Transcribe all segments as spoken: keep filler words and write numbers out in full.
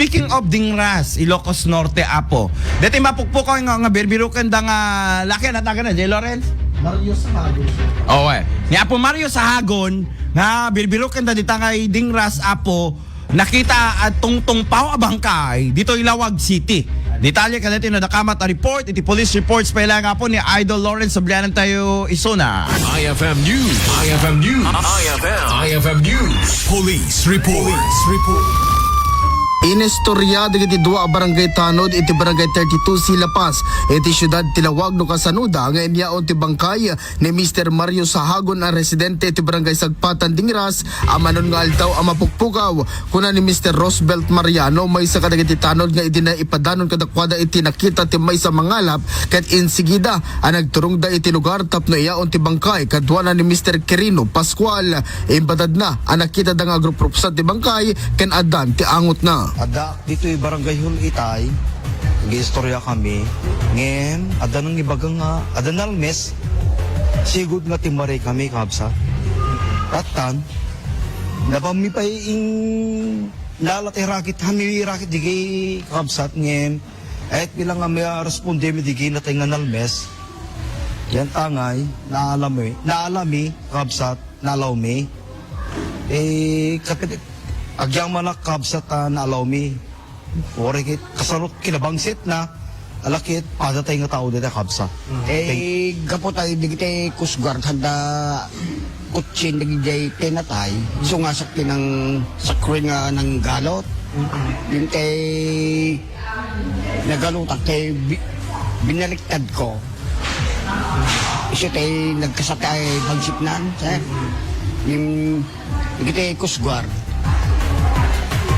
Speaking of Dingras, Ilocos Norte, Apo. Deti mapukpukaw nga, nga birbiruken da nga laki, ano tagan na, Jay Lawrence? Mario Sahagon. Oo, eh. Ni Apo Mario Sahagon, nga birbiruken da dita nga Dingras, Apo, nakita a tungtungpaw a bangkay ditoy Laoag City. Detalye kadeti nadakamat a report iti police reports pay laeng, Apo, ni Idol Lawrence. Sublianan tayo isuna. I F M News. I F M News. I F M. I F M News. Police report. Police report. Inistorya dagiti dua a barangay tanod iti Barangay thirty-two C La Paz iti siudad ti Laoag no kasanoda nga inyaon ti bangkay ni Mister Mario Sahagon a residente iti Barangay Sagpatan, Dingras, a manon nga aldaw a mapukpukaw. Kuna ni Mister Rosbelt Mariano, maysa kadagiti tanod nga idi naipadanon kadakuada iti nakita ti maysa a mangalap, ket insigida a nagturongda iti lugar tapno iyaon ti bangkay kaduana ni Mister Quirino Pascual. Imbadadna a nakitada nga agruprupusan ti bangkay ken addan ti angotna. Adda ditoy Barangay Hall itay, nag-iistorya kami. Ngem, adda nang ibaga nga, adda nalmes, sigud nga timmaray kami, kabsat. Tattan, napammi pay ing-, nala ti raket, hami raket digay kabsat, ngem, ayat bilang nga may responde mi digay natay nga nalmes. Yan tangay, naalami, naalami, kabsat, naalawmi. Eh, kapit, agyamanak kabsat a naalawmi. Ore kit, kasarot kinabangsit na, alakit, padatay nga tao dita kabsat. Eh, gapu tayo, digiti Coast Guard, handa kutsin, digiti tinatay, so nga sakti ng sakroy nga nanggalot. Yung kay nagalutak, kay bi-, binaliktad ko. Isu tay nagkasakay bagsitnan, sir. Yung, yung kita Coast Guard.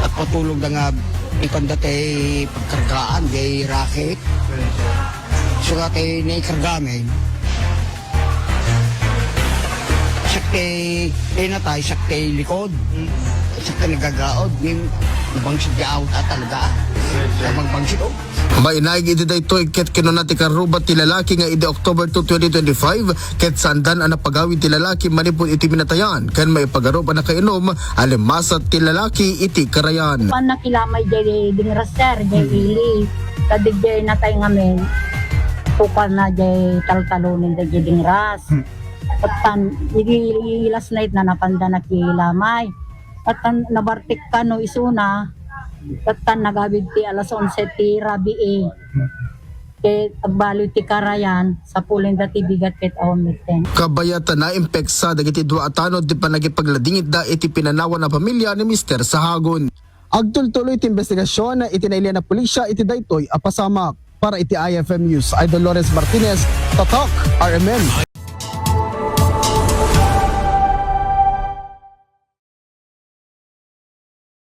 At patulog na nga ipanda tay pagkargaan, jay racket. So nga tay naikarga amin. Sakte, tay natay, sakte likod. Sakte nagagaod, yung bangsit di out at talaga. Sa magbangsit, oh. Mainaig iti daytoy ket kinuna ti karuba ti lalaki nga idi October two, twenty twenty-five, ket saandan a napagawid ti lalaki manipud iti binatayan ken maipagarup a nakainom a limasat ti lalaki iti karayan. Pan nakilamay jay Dingras, sir, jay Hmm. Ili. Kadig jay natay ngamin. Tukal na jay taltalonin da jay Dingras. Hmm. Tan, idi last night na napanda nakilamay. At tan, nabartik kano isuna, at tan, nagawid ti alas onse ti rabii. Ket agbaliw ti karayan, sapulen da ti bigat ket awan metten. Kabayatan, naimpeksa dagiti dua a tanod ti panagipagladingitda iti pinanawan a pamilya ni Mister Sahagon. Agtultuloy ti imbestigasyon iti nailian a pulisya iti daytoy a pasamak. Para iti I F M News, Idol Lawrence Martinez, Tatak, R M N.